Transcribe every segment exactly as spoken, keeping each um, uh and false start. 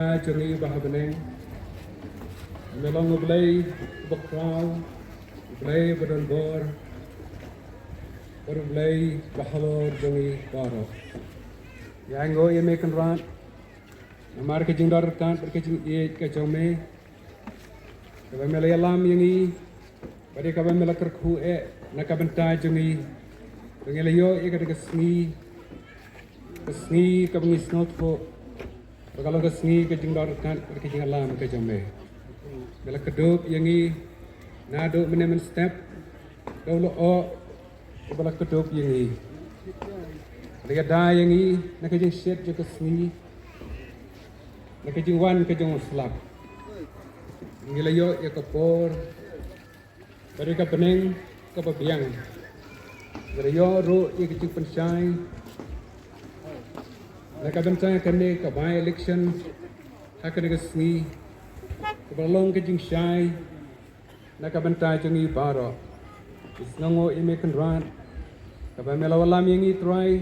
Jong ngi ba ha bneng, me long U Blei ba khraw, U Blei ba don bor, bad U Blei ba halor jong ngi baroh. Ïa ngi ïa me Kynrad, namar ka jingdor ryngkat bad ka jingïeit ka jong me, kaba me la ïalam ïa ngi, bad ïa kaba me la kyrkhu eh na ka bynta jong ngi, ba ngi la ïoh ïa ka dei ka sngi, ka sngi kaba ngi sngewthuh ba ka long ka sngi ka jingdor ryngkat bad ka jingïalam ka jong me. Me la kdup ïa ngi naduh mynne mynstep, da u lyoh kaba la kdup ïa ngi. La ïada ïa ngi na ka jingshit jong ka sngi, na ka jingwan ka jong u slap. Ngi la ïoh ïa ka por bad ïa ka bneng kaba biang. Ngi la ïoh ruh ïa ka jingpynshai na ka bynta kane ka by-election ha kane ka sngi, kaba long ka jingshai na ka bynta jong ngi baroh. Ngi sngewnguh ïa me Kynrad, kaba me la wallam ïa ngi Trai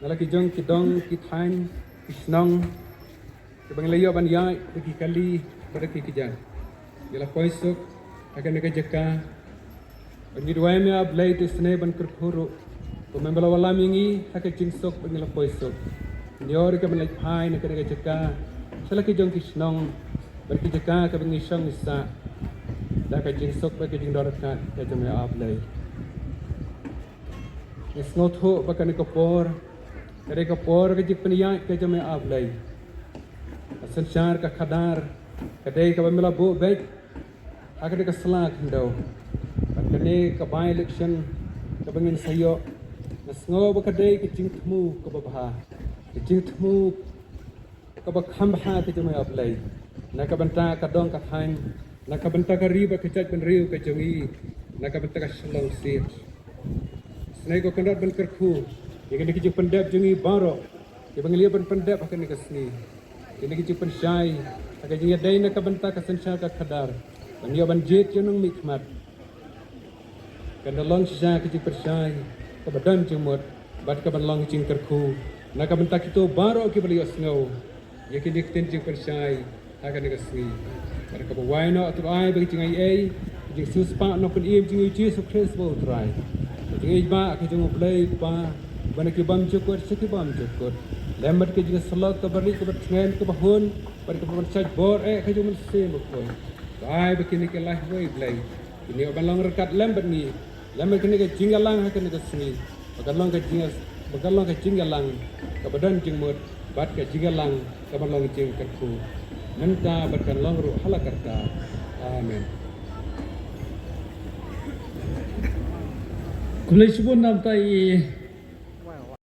na la ki jong ki dong ki thaiñ ki shnong, kiba ngi la ïoh ban ïaid da ki kali bad da ki kjat. Ngi la poi suk ha kane ka jaka, bad ngi duwai me A Blei te sngewbha ban kyrkhu ruh, kumba me la wallam ïa ngi ha ka jingsuk ba ngi la poi suk. Ngi ïoh ruh ka ban leit phai na kane ka jaka sha la ki jong ki shnong bad ki jaka kaba ngi shong ngi sah da ka jingsuk bad ka jingdor ryngkat ka jong me A Blei. Ngi sngewthuh ba kane ka por ka dei ka por ka jingpynïaid ka jong me A Blei. Ka synshar ka khadar ka dei kaba me la buh beit ha kane ka sla khyndew. Bad kane ka by-election kaba ngin sa ïoh, nga sngew ba ka dei ka jingthmu kaba bha, ka jingthmu kaba kham bha ka jong me A Blei, na ka bynta ka dong ka thaiñ, na ka bynta ka ri bad ka jaitbynriew ka jong ngi, na ka bynta ka Shillong State. Sngewbha ko Kynrad ban kyrkhu ïa kine ki jingpyndep jong ngi baroh, kiba ngi la ïoh ban pyndep ha kane ka sngi. Kine ki jingpynshai ha ka jingïadei na ka bynta ka synshar ka khadar, ban ïoh ban jied ïa u nongmihkhmat. Kan da long shisha ka jingpynshai kaba don jingmut bad kaban long jingkyrkhu na ka bynta kito baroh kiba la ïohsngew ïa kine ki ktien jingpynshai ha kane ka sngi. Bad kaba wai noh, to ai ba ka jingaiei, ka jingsiewspah nongpynim jong U Jisu Khrist ba U Trai, ka jingïeit ba ka jong U Blei Kpa, ba na ki bymjukut sha ki bymjukut, lem bad ka jingïasyllok kaba rit kaba tngen kaba hun, bad kaba pynshait bor eh ka jong U Mynsiem Bakhuid, to ai ba kine ki la wei Blei kin ïoh ban long ryngkat lem bad ngi lem bad kane ka jingïalang ha kane ka sngi, ba kan long ka jing, ba kan long ka jingïalang kaba don jingmut bad ka jingïalang kaba long jingkyrkhu mynta bad kan long ruh ha la karta. Amen. Khublei shibun namar i